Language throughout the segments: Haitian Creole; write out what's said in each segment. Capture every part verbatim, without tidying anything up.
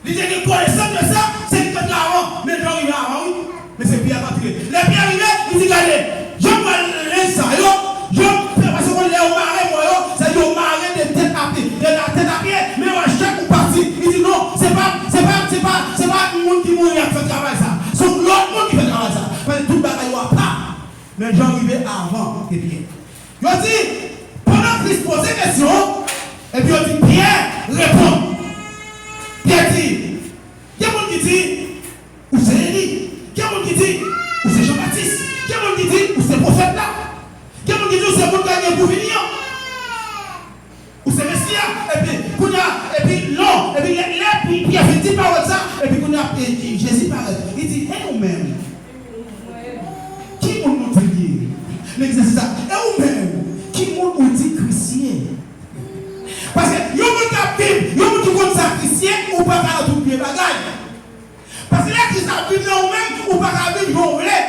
Li te gen konesans de sa, se li k t antre avan, men Jan rive avan, wi. Men se Pyè k antre. Lè Pyè rive, li di, "Gade, jan m wè lenj sa yo, jan m fè, paske w konn lè yo mare mò yo, se yo mare de tèt a pye, de la tèt a pye, men yo wè chak ou pati." Li di, "Non, se pa, se pa, se pa, se pa moun ki mouri a k fè travay sa. Se yon lòt moun ki fè travay sa. Paske tout bagay yo apa." Men Jan rive avan ke Pyè. Yo di, pandan Kris poze kesyon, epi yo di, Pyè reponn. Pyè di, gen moun ki di, ou se Eli. Gen moun ki di, ou se Jan Batis. Gen moun ki di, ou se pwofèt la. Gen moun ki di, ou se moun k ap gen pou vini an. Ou se Mesi a. Epi, kounye a, epi, non, epi lè, lè Pyè fin di pawòl sa, epi kounye a, e, e, Jezi parèt. Li di, e ou menm? Ki moun nou di l ye? Legliz sa, e ou menm? Ki moun ou di Kris ye? Paske yon moun k ap viv, yon moun ki konn sa Kris ye, ou pa ka nan tout vye bagay. Paske lè Kris ap viv nan ou menm, ou pa ka viv jan w vle.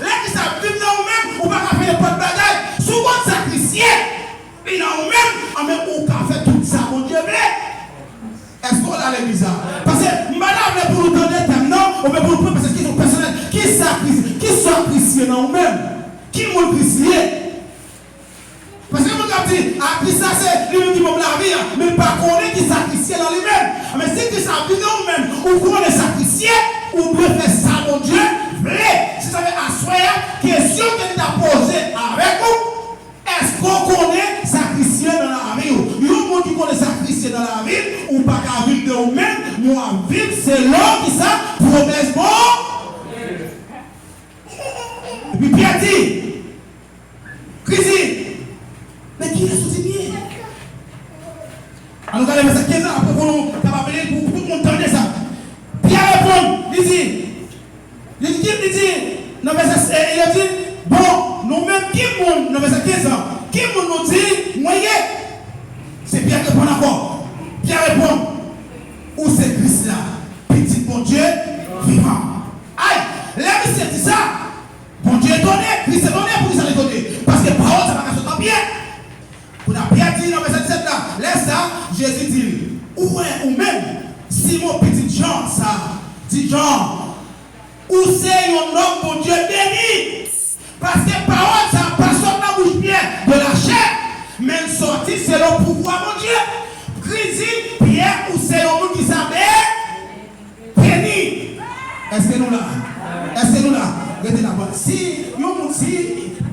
Lè Kris ap viv nan ou menm, ou pa ka fè nenpòt bagay. Si w konn sa Kris ye, li nan ou menm, anben ou ka fè tout sa Bondye vle. Èske w la legliz la? Paske m pa ta vle pou nou tande tèm nan, oubyen pou nou pran paske kesyon pèsonèl. Kisa Kris, kisa Kris ye nan ou menm? Ki moun Kris ye? Paske moun k ap di, a, Kris la se li menm ki bon pou lavi an, men l pa konnen kisa Kris ye nan li menm. Men si Kris ap viv nan ou menm, ou konnen sa Kris ye, ou dwe fè sa Bondye vle. Se sa fè aswè a, kesyon ke li ta poze avèk ou, èske w konnen sa Kris ye nan lavi w? Yon moun ki konnen sa Kris ye nan lavi l, ou pa ka viv de ou menm, men w ap viv selon kisa? Pwomès Bondye. Epi Pyè di, Kris di, men kiyès ou di m ye? Ann nou gade vèsè kenz lan, apre pou nou kapab li l, pou tout moun tande sa. Pyè reponn, li di, li di, li di, nan vèsè, e, li di, bon, nou menm ki moun, nan vèsè kenz lan, ki moun nou di mwen ye? Se Pyè k reponn ankò. Pyè reponn, ou se Kris la, Pitit Bondye vivan. Ay, lè misye di sa, Bondye etone, Kris etone. Poukisa l etone? Paske pawòl sa pa ka sot nan Pyè. Kounye a, Pyè di nan vèsè disèt la, lè sa, Jezi di l, ou wè ou menm, Simon pitit Jan sa, di Jan, ou se yon nonm Bondye beni. Paske pawòl sa pa sot nan bouch Pyè de la chè, men l sòti selon pouvwa Bondye. Kris di, Pyè, ou se yon moun ki sa beni. Beni! Èske nou la? Èske nou la? Rete la. Bon, si yon moun, si,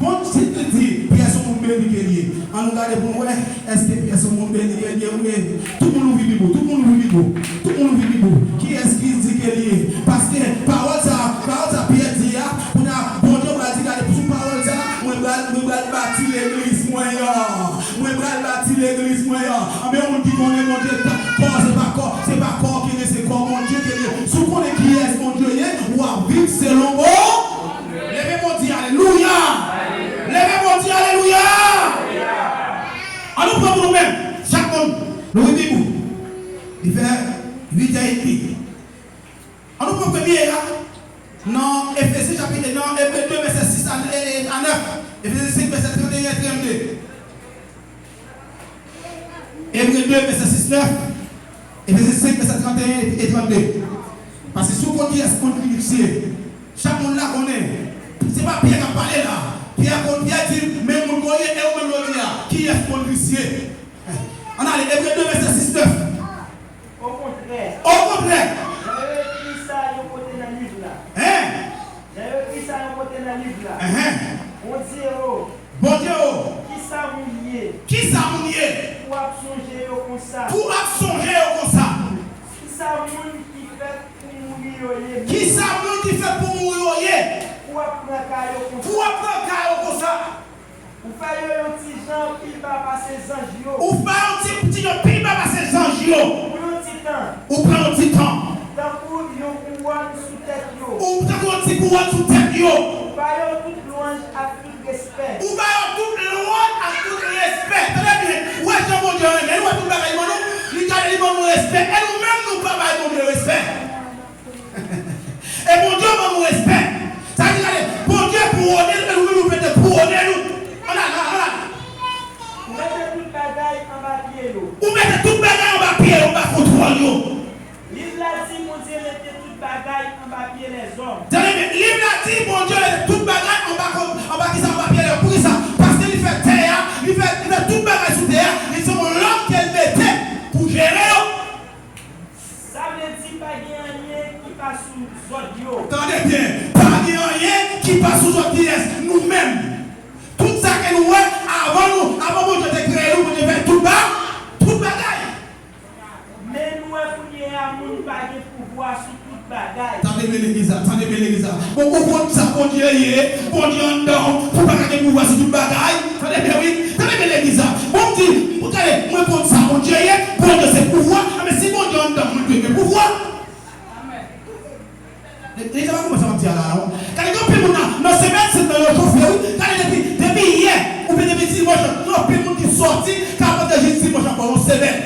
bon, si te di, Pyè se yon moun beni ke l ye. Ann nou gade pou nou wè, èske Pyè se yon moun beni ke l ye, wi. Tout moun ouvri Bib ou, tout moun ouvri Bib ou. Tout moun ouvri Bib ou. Kiyès ki di ke l ye? Paske pawòl sa, pawòl sa Pyè di a, kounye a, Bondye pral di, gade, sou pawòl sa, mwen pral, mwen pral bati legliz mwen an. Mwen pral bati legliz mwen an. Anben, yon moun ki konnen Bondye, kò, se pa kò, se pa kò ke l ye, se kò Bondye ke l ye. Si w konnen kiyès Bondye ye, w ap viv selon Bon-, leve pou w di alelouya. Leve pou w di alelouya. Ann nou pran pou nou menm. Chak moun, nou ouvri Bib ou. Li fè uit è edmi. Ann nou pran premye a, nan Efezen chapit, nan Ebre de vèsè sis a, e, e, a nèf. Efezen senk vèsè trannteyen e trannde. Ebre de vèsè sis nèf. Efezen senk vèsè trannteyen e trannde. Paske si w konn kiyès Bondye ye, chak moun la konnen. Se pa Pyè k ap pale la. Pyè konn, Pyè di, men moun mwen ye, e ou menm jodi a, kiyès Bondye ye? Ann ale, Ebre de vèsè sis nèf. Okontrè, Okontrè. Jan yo ekri sa yon kote nan liv la. Hein? Jan yo ekri sa yon kote nan liv la. Enhen. Bondye o. Bondye o. Kisa moun ye? Kisa moun ye? Pou w ap sonje yo konsa. Pou w ap sonje yo konsa. Kisa moun ki fèt pou mouri yo ye? Kisa moun ki fèt pou mouri yo ye? Pou w ap pran ka yo konsa. Pou w ap pran ka yo konsa. Ou fè yo yon ti jan pi ba pase zanj yo. Ou fè yon ti, ti jan pi ba pase zanj yo. Pou yon ti tan. Ou pran yon ti tan. Tankou yon kouwòn sou tèt yo. Ou tankou yon ti kouwòn sou tèt yo. Ou ba yo tout lwanj ak tout respè. Ou ba yo tout lwanj ak tout respè. Tande byen, ou wè jan Bondye renmen nou, ou wè tout bagay li ban nou, li gade li ban nou respè. E nou menm nou pa bay Bondye respè. E Bondye ban nou respè. Sa di gade, Bondye kouwone nou, e nou menm nou mete kouwone nou. Ann ale, ann ale. Ou mete tout bagay anba pye yo. Ou mete tout bagay anba pye yo, anba kontwòl yo. Liv la Tande byen, Bib la di Bondye mete tout bagay anba kò, anba ki sa, anba pye l. Poukisa? Paske li fè tè a, li fè, li fè tout bagay sou tè a, li se yon lòm ke l mete pou jere yo. Sa vle di pa gen anyen ki pa sou zòd yo. Tande byen, pa gen anyen ki pa sou zòd kiyès? Nou menm. Tout sa ke nou wè, avan nou, avan Bondye te kreye nou, Bondye fè tout ba, tout bagay. Men nou wè kounye a, moun pa gen pouvwa sou tout bagay. Tande byen legliz la, tande byen legliz la. Bon, ou konn sa Bondye ye, Bondye anndan w, pou pa ka gen pouvwa sou tout bagay. Tande byen, wi, tande byen legliz la. Bon, m di, tande, mwen konn sa Bondye ye, Bondye se pouvwa, men si Bondye anndan m, mwen dwe gen pouvwa. Legliz la pa konprann sa m ap di a la, non. Gade, gen anpil moun nan, nan semèn, se nan yo chofe, wi. Gade, depi, depi yè, oubyen depi dimanch, gen anpil moun ki sòti, k ap rantre jis dimanch ankò, yon semèn.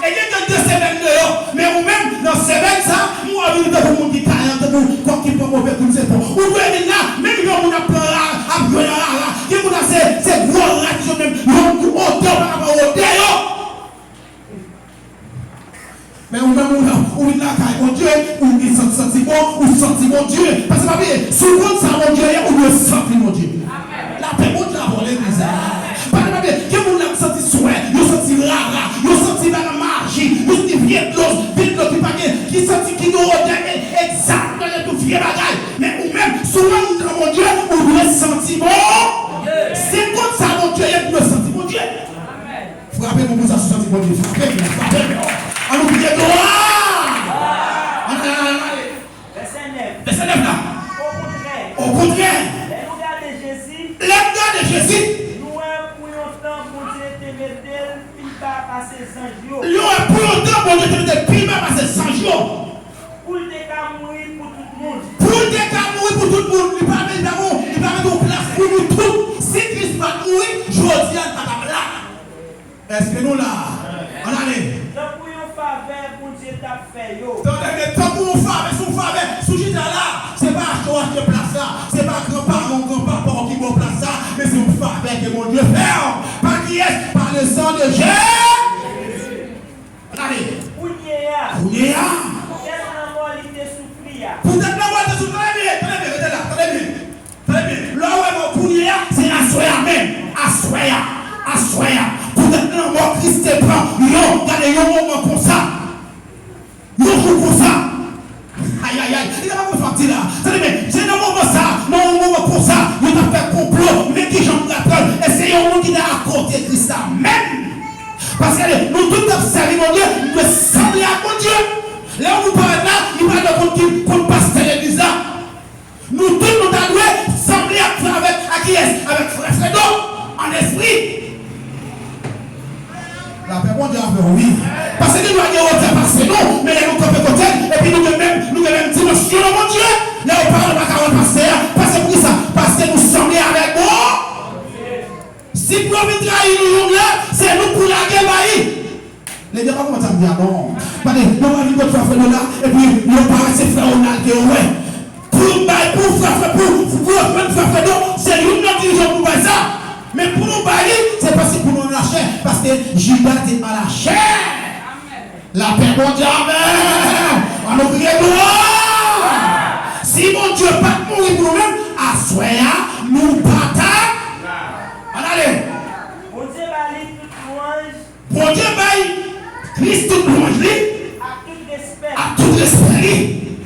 E gen de, de semèn deyò, men ou menm, nan semèn sa, m wè w vin tankou moun ki kayan, tankou kòk ki pran move kout zepon. Ou dwe vin la, menm jan moun ap pran ra, ap jwe nan rara, gen moun la se, se gwo rat yo menm, yo odè w pa ka pran odè yo. Men ou menm ou, ou vin lakay Bondye, ou vin santi, santi bon, ou santi Bondye. Paske pa bliye, si w konn sa Bondye ye, ou dwe santi Bondye. Lapè Bondye avè w legliz la. Pa bliye, gen moun la k santi swè, yo santi rara, yo santi bagay maji, yo santi vye dlo, vye dlo ki pa gen, ki santi ki gen odè, e, egzak nan tout vye bagay. Men ou menm, si w anndan Bondye, ou dwe santi bon. Si w konn sa Bondye ye, ou dwe santi Bondye. Frape moun pou sa sou santi Bondye. Frape moun, frape moun. An nou kriye glwa! An nou ale, an nou ale. Vèsè nèf. Vèsè nèf la. Okontrè, Okontrè, lè nou gade Jezi, lè n gade Jezi, nou wè pou yon tan Bondye te mete l pi ba pase zanj yo. Nou wè pou yon tan Bondye te mete l pi ba pase zanj yo. Pou l te ka mouri pou tout moun. Pou l te ka mouri pou tout moun. Li pa mete, li pa mete yon plas pou nou tout. Si Kris pa t mouri, jodi a n pa t ap la. Èske nou la? Ann ale. Tankou yon favè Bondye t ap fè yo. Tande byen, tankou yon favè, se yon favè. Si w chita la, se pa achte w achte plas la, se pa granparan w, granpapa w ki ba w plas la, men se yon favè ke Bondye fè w. Pa kiyès? Pa le sang de Jésus. Ann ale. Kounye a. Kounye a. Poutèt lanmò li te soufri a. Poutèt lanmò li te soufri. Tande byen, tande byen, rete la, tande byen. Tande byen. Lè w wè mò kounye a, se aswè a menm. Aswè a. Aswè a. Poutèt lanmò Kris te pran. Yon, gade yon moman konsa. Yon jou konsa. Ayayay. Li ta pa konn sa w ap di la. Tande byen. Se nan moman sa, nan yon moman konsa, yo t ap fè konplo. Men kijan m pral pran l. E se yon moun ki te akote Kris la menm. Paske nou tout k ap sèvi Bondye, nou dwe sanble ak Bondye. Lè yon moun parèt la, li pa dwe konn ki, konn pastè legliz la. Nou tout nou ta dwe sanble ak, avèk, ak kiyès? Avèk frè Fredo, an espri. Lapè Bondye avè w, wi. Paske gen dwa gen wotè pase nou, men lè nou kanpe kote l, epi nou gen menm, nou gen menm dimansyon nan Bondye. Lè yo pale, nou pa ka wè pastè a. Paske poukisa? Paske nou sanble avèk Bon. Si pou yo vin trayi nou yon lè, se nou k pou lage bay. Legliz pa konprann sa m di a non. Tande, yo pa vin kot frè Fredo la, epi yo parèt se frè Ronald ke yo wè. Pou yo bay pou frè, frè, pou, pou yo jwenn frè Fredo, se youn nan dirijan pou bay sa. Men pou nou bay li, se paske pou nou an lachè, paske Jida te an lachè. Lapè Bondye avè w. An nou kriye glwa. Si Bondye pa t mouri pou nou menm, aswè a, nou pa t ap. Ann ale. Bondye ba li tout lwanj. Bondye bay Kris tout lwanj li. Ak tout respè. Ak tout respè li.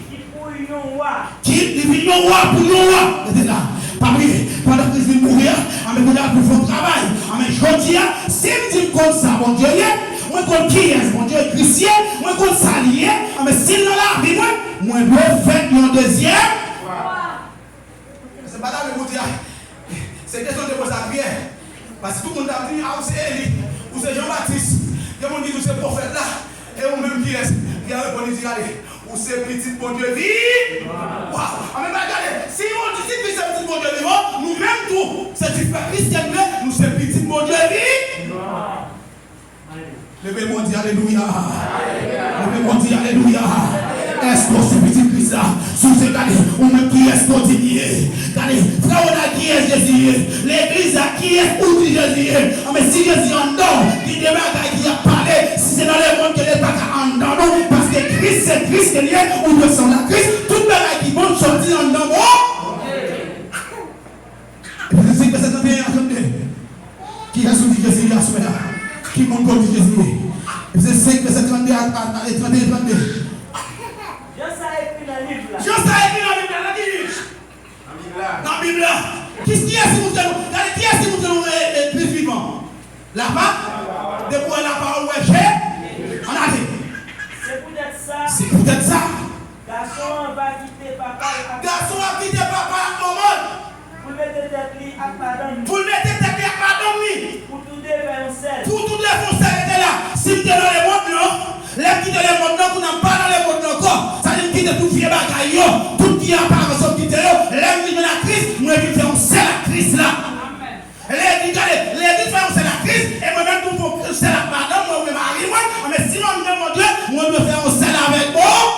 Ki pou yon wa. Ki li vin yon wa pou yon wa. Rete la. Pa bliye, pandan Kris vin mouri a, anben kounye a pou fè yon travay. Anben jodi a, si m di m konn sa Bondye ye, mwen konn kiyès Bondye Kris ye, mwen konn sa li ye, anben si l nan lavi mwen, mwen dwe fèt yon dezyèm. Se pa ta vle pou di a. Se kesyon de poze a Pyè. Paske tout moun t ap di, a, ou se Eli, ou se Jan Batis. Gen moun ki di ou se pwofèt la. E ou menm kiyès? Pyè reponn, li di, gade, ou se pitit Bondye vivan. Waw! Anben, gade, si Bondye, si Kris se pitit Bondye vivan, nou menm tou, se ti frè Kris ke nou ye, nou se pitit Bondye vivan. Leve Bondye, alelouya. Leve Bondye, alelouya. Èske w se pitit Kris la? Si w se, gade, ou menm kiyès ke w di m ye? Gade, frè Ronald, kiyès Jezi ye? Legliz la, kiyès ou di Jezi ye? Anben si Jezi anndan w, gen de bagay ki ap pale. Si se nan lemonn ke l ye, pa ka anndan nou, paske Kris se Kris ke l ye, ou dwe sanble a Kris. Tout bagay ki bon sòti Efezen senk, vèsè trannde a, a, a, e trannde, trannde. Jan sa ekri nan liv la. Jan sa ekri nan liv la, nan ki liv? Nan Bib la. Ki, kiyès ki montre nou? Gade, kiyès ki montre nou, e, e, Kris vivan? Lapawòl. Depi w wè lapawòl, ou wè Je-, ann ale. Se poutèt sa, Se poutèt sa, gason an va kite papa l ak gason an kite papa l ak manman l. Pou l mete tèt li ak madanm li. Pou l mete tèt li ak madanm li. Pou toude fè yon sèl. Pou toude fè yon sèl, rete la. Si m te nan lemonn nan, lè m kite lemonn nan, kounye a m pa nan lemonn nan ankò. Sa vle di m kite tout vye bagay yo, tout vye aparans yo m kite yo. Lè m vin jwenn ak Kris, mwen vin fè yon sèl ak Kris la. Legliz, gade, legliz fè yon sèl ak Kris, e mwen menm tou m fè yon sèl ak madanm mwen oubyen mari mwen. Anben, si m anndan Bondye, mwen dwe fè yon sèl avèk Bon-,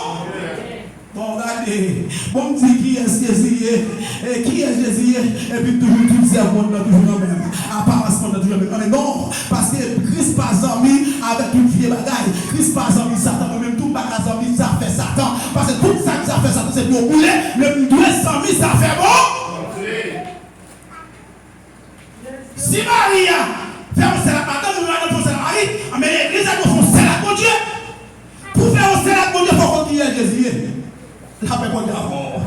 Bon, gade, bon, m di kiyès Jezi ye, e kiyès Jezi ye, epi toujou tout zèv monn nan toujou nan menm, aparans monn nan toujou nan menm. Anben non, paske Kris pa zanmi avèk tout vye bagay. Kris pa zanmi Satan, mwen menm tou m pa ka zanmi zafè Satan, paske tout sa k zafè Satan se pou yo boule, men m dwe zanmi zafè Bon-, Si mari a fè yon sèl ak madanm, ou madanm fè yon sèl ak mari, anben legliz la dwe fè yon sèl ak Bondye. Pou fè yon sèl ak Bondye, fò w konn kiyès Jezi ye. Lapè Bondye avè w.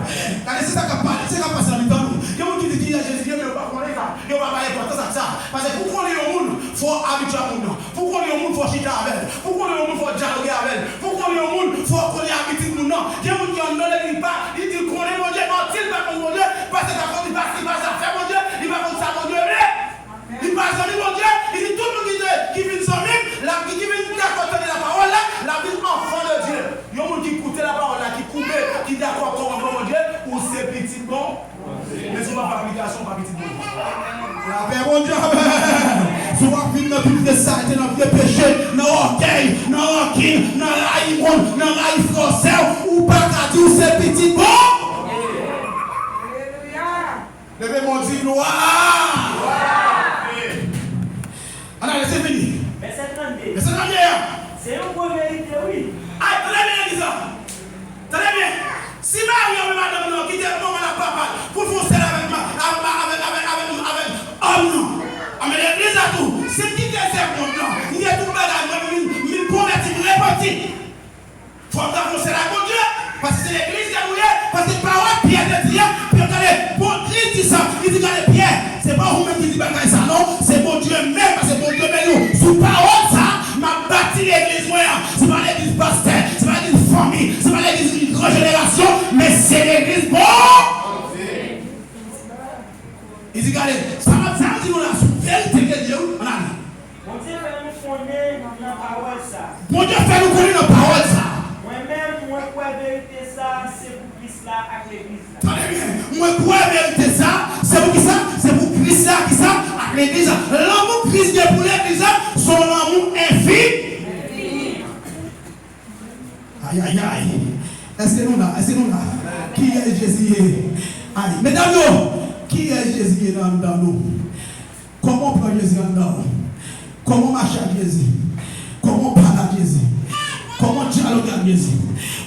Gade, se sa k ap pale, se sa k ap pase nan mitan nou. Gen moun ki di kiyès Jezi ye, men yo pa konnen sa. Yo pa bay enpòtans ak sa. Paske pou konnen yon moun, fò w abitye ak moun nan. Pou konnen yon moun, fò w chita avè l. Pou konnen yon moun, fò w dyaloge avè l. Pou konnen yon moun, fò w konnen abitid moun nan. Gen moun ki anndan legliz, li pa, li di l konnen Bondye, manti, li pa konn Bondye, paske li pa konn, li pa, li pa zafè Bondye, li pa konn sa Bondye vle. Li pa zanmi Bondye, li di tout moun ki te, ki vin zanmi m, l ap, ki vin dakò tande lapawòl la, l ap vin anfan de Dye. Yon moun ki koute lapawòl la, ki koube, ki dakò kòmandman Bondye, ou se pitit Bon-, Men si w pa fè aplikasyon, w pa pitit Bondye. Lapè Bondye avè w. Si w ap viv nan tout vye salte, nan vye peche, nan ògèy, nan rankin, nan rayi moun, nan rayi frè w, sè w, ou pa ka di w se pitit Bon-, Leve men w, di glwa. Ann ale, se fini. Vèsè trannde. Vèsè trannde a. Se yon gwo verite, wi. Ay, tande byen legliz la. Tande byen. Si mari an oubyen madanm nan kite manman l ak papa l pou l fè yon sèl avèk ma-, avèk, avèk, avèk, avèk, avèk òm nan, anben legliz la tou, si l kite zèv monn nan, kite tout bagay, mwen menm, m konvèti, m repanti. Fò m ta fè yon sèl ak Bondye, paske se legliz la nou ye, paske pawòl Pyè te di a, Pyè gade, bon, Kris di sa, li di, gade, Pyè, se pa ou menm ki di bagay sa non, se Bondye menm, paske Bondye beni w. Sou pawòl sa, m ap bati legliz mwen an. Se pa legliz pastè, se pa legliz fanmi, se pa legliz gran jenerasyon, men se legliz Bon-, Li di, gade, sa m ap, sa m ap di nou la, se yon verite ke Dye, wi, ann ale. Bondye fè nou konnen nan pawòl sa. Bondye fè nou konnen nan pawòl sa. Mwen menm, mwen kwè verite sa, se pou Kris la ak legliz la. Tande byen, mwen kwè verite sa, se pou kisa? Se pou Kris la, kisa? Ak legliz la. Lanmou Kris gen pou legliz la, se yon lanmou enfini. Ay, ay, ay. Èske nou la? Èske nou la? Kiyès Jezi ye? Ay, medam yo, kiyès Jezi ye nan anndan nou? Kòman w pran Jezi anndan w? Kòman w mache ak Jezi? Kòman w pale ak Jezi? Kòman w dyaloge ak Jezi?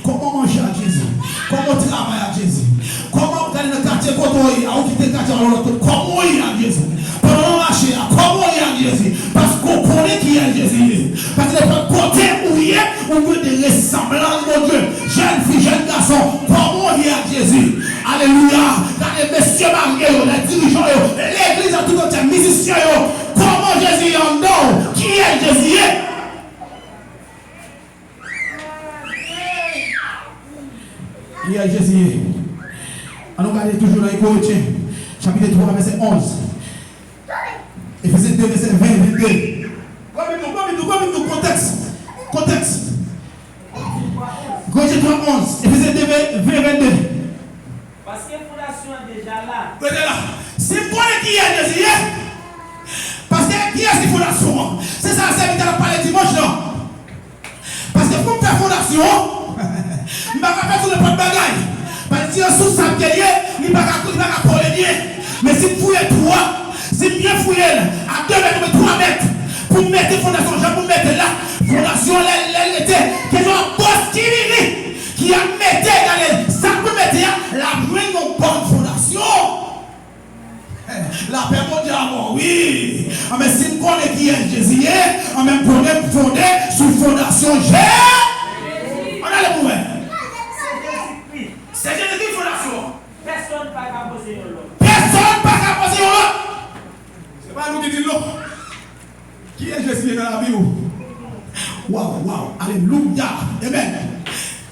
Kòman w manje ak Jezi? Kòman w travay ak Jezi? Kòman w gade nan katye kote w ye a, ou kite katye w al yon lòt kote? Kòman w ye ak Jezi? Pandan w mache a, kòman w ye ak Jezi? Paske w konnen kiyès Jezi ye. Paske nenpòt kote ou ye, ou gen de resanblans Bondye. Jèn fi, jèn gason, kòman w ye ak Jezi? Alelouya! Gade mesye marye yo, lè dirijan yo, legliz la tout antyè, mizisyen yo, kòman Jezi ye anndan w? Kiyès Jezi ye? Kiyès Jezi ye? Ann nou gade toujou nan Koretyen, chapit twa, vèsè onz. Efezen de, vèsè ven, vennde. Pran Bib nou, pran Bib nou, pran Bib nou, kontèks. Kontèks. Koretyen twa onz, Efezen de, ven, vennde. Paske fondasyon an deja la. Rete la. Si m konnen kiyès Jezi ye, paske kiyès ki fondasyon an? Se sa sèvitè la pale dimanch lan. Paske pou m fè fondasyon an, m pa ka fè sou nenpòt bagay. Paske si yon sou sab ke l ye, li pa ka, li pa ka kole byen. Men si m fouye twou a, si m byen fouye l, a de mèt oubyen twa mèt, pou m mete fondasyon an, jan pou m mete l la, fondasyon an, lè, lè l rete, gen yon bòs ki vini, ki ap mete, gade, sa pou l mete a, l ap jwenn yon bòn fondasyon. Lapè Bondye avè w, wi. Anben, si m konnen kiyès Jezi ye, anben, m konnen m fon-, Waw, waw, alelouya, amen.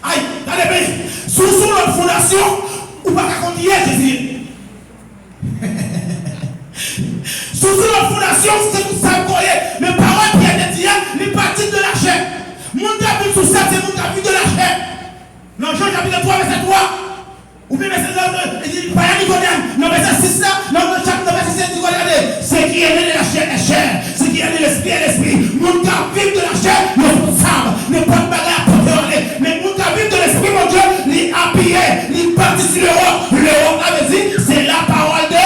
Ay, gade byen, si w sou lòt fondasyon, ou pa ka konn kiyès Jezi ye. Si w sou lòt fondasyon, se tout sa w ye. Men pawòl Pyè te di a, li pa di de la chair. Moun k ap viv sou sab, se moun k ap viv de la chair. Nan Jan chapit twa, vèsè twa, oubyen vèsè, nan, nan, li pale a Nikodèm, nan vèsè sis la, nan, nan chapit, nan vèsè sis, Nikodèm, gade, ce qui est né de la chair est chair, ce qui est né de l'esprit est l'esprit. Moun k ap viv de la chair, yo sou sab, nenpòt bagay ap pote yo ale. Men moun k ap viv de lespri Bondye, li apiye, li bati sou lewòk. Lewòk la vle di, se la parole de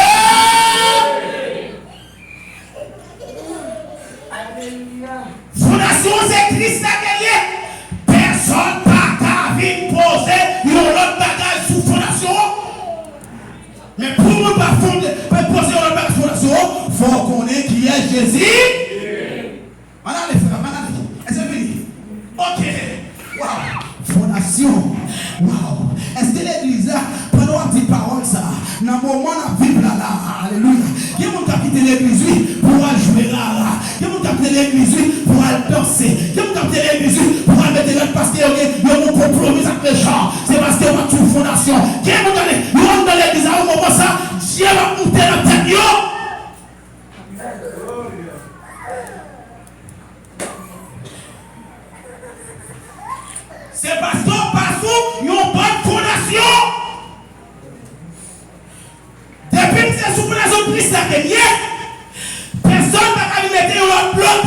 Fondasyon se Kris la ke l ye. Pèsòn pa ka vin poze yon lòt bagay sou fondasyon an. Men pou moun pa fonde, pa poze yon lòt bagay sou fondasyon an, fò w konnen kiyès Jezi. Ann ale, frè, ann ale. Èske l fini? Ok. Waw! Fondasyon! Waw! Èske legliz la, pandan w ap di pawòl sa a, nan moman n ap viv la la, alelouya, gen moun k ap kite legliz, wi, pou al jwe rara. Gen moun k ap kite legliz, wi, pou al danse. Gen moun k ap kite legliz, wi, pou al mete rad paske yo gen, yo gen konpwomi ak mechan. Se paske yo pa t sou fondasyon. Gen moun, gade, yo anndan legliz la, yon moman sa, dyab ap moute nan tèt yo. Se paske w pa sou yon bòn fondasyon. Depi m se sou fondasyon Kris la ke m ye, pèsòn pa ka vin mete yon lòt blòk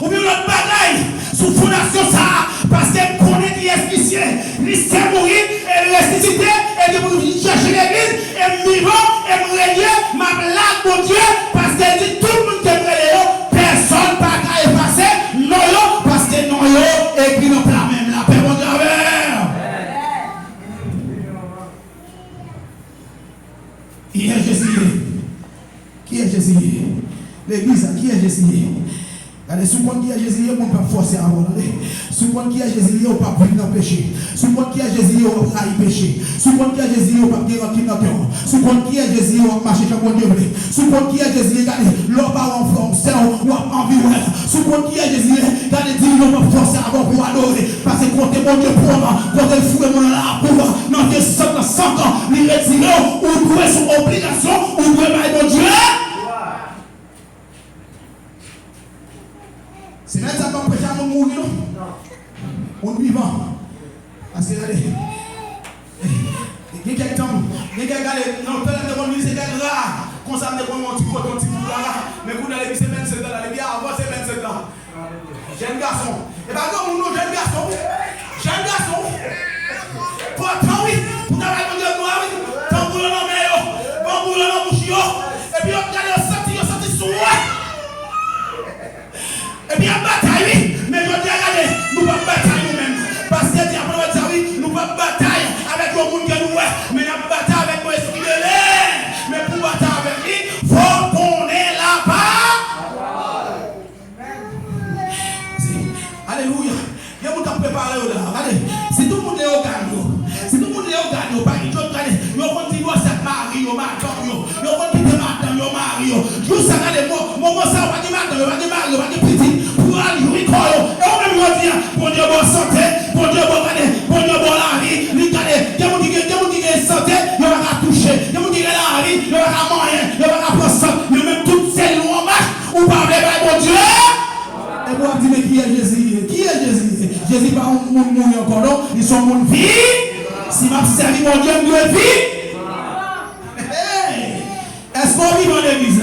oubyen yon lòt bagay sou fondasyon sa a, paske m konnen kiyès Kris ye. Kris te mouri, e l resisite, e l te pou vin chèche legliz, e m vivan, e m renye, m ap la ak Bondye, paske l di tout moun ke m rele yo, pèsòn pa ka efase non yo, paske non yo ekri nan pla men m. Lapè Bondye avè w. Kiyès Jezi ye? Kiyès Jezi ye? Legliz la, kiyès Jezi ye? Gade, si w konn kiyès Jezi ye, moun p ap fòse avè w, tande. Si w konn kiyès Jezi ye, ou p ap viv nan peche. Si w konn kiyès Jezi ye, w ap rayi peche. Si w konn kiyès Jezi ye, w p ap gen rankin nan kè w. Si w konn kiyès Jezi ye, w ap mache jan Bondye vle. Si w konn kiyès Jezi ye, gade, lè w pa wè yon frè w, sè w, w ap anvi wè l. Si w konn kiyès Jezi ye, gade, di li non, w ap fòse avè w pou w adore. Paske kote Bondye pran, kote l foure moun nan lakou, nan vye sant, nan sant, li retire w, ou dwe sou obligasyon, ou dwe bay Bondye. Se menm sa k ap preche a moun mouri, non? Moun vivan. Paske gade, gen kèk tan, gen kèk gade, nan tan lè m te konn vini, se kèk ra. Konsa m te konn wè yon ti kote, yon ti bout rara. Men kounye a, depi se vennsenk an la, depi avan se vennsenk an. Jèn gason. E pa granmoun non, jèn gason. Jèn gason. Pòtan wi, pou travay Bondye nou a wi. Tanbou yo nan men yo, banbou yo nan bouch yo. Epi yo gade, yo santi, yo santi sou wè. Epi y ap batay wi, men jodi a gade, nou p ap batay nou menm. Pastè di apre sa wi, nou p ap batay avèk yon moun ke nou wè, men n ap batay avèk yon espri de lè. Men pou w batay avèk li, fò w konnen lapawòl. Alelouya. Gen moun k ap prepare yo la. Gade, sitou moun Leyogàn yo. Sitou moun Leyogàn yo, pa gen jòt, gade, yo konn divòse ak mari yo, madanm yo. Yo konn kite madanm yo, mari yo. Jou sa, gade, mo-, moman sa, yo pa gen madanm, yo pa gen mari, yo pa gen pitit. Pou al jwi kò yo. E ou menm jodi a, Bondye ba w sante, Bondye ba w, gade, Bondye ba w lavi. Li gade, gen moun ki gen, gen moun ki gen sante, yo pa ka touche. Gen moun ki gen lavi, yo pa ka manyen, yo pa ka pran sant. Yo menm tout sèl yo an mach. Ou pa vle bay Bondye? Epi w ap di, men kiyès Jezi ye? Kiyès Jezi ye? Jezi pa yon moun mouri ankò, non. Li se yon moun vivan. Si m ap sèvi Bondye, m dwe vivan. Hey! Èske w vivan legliz?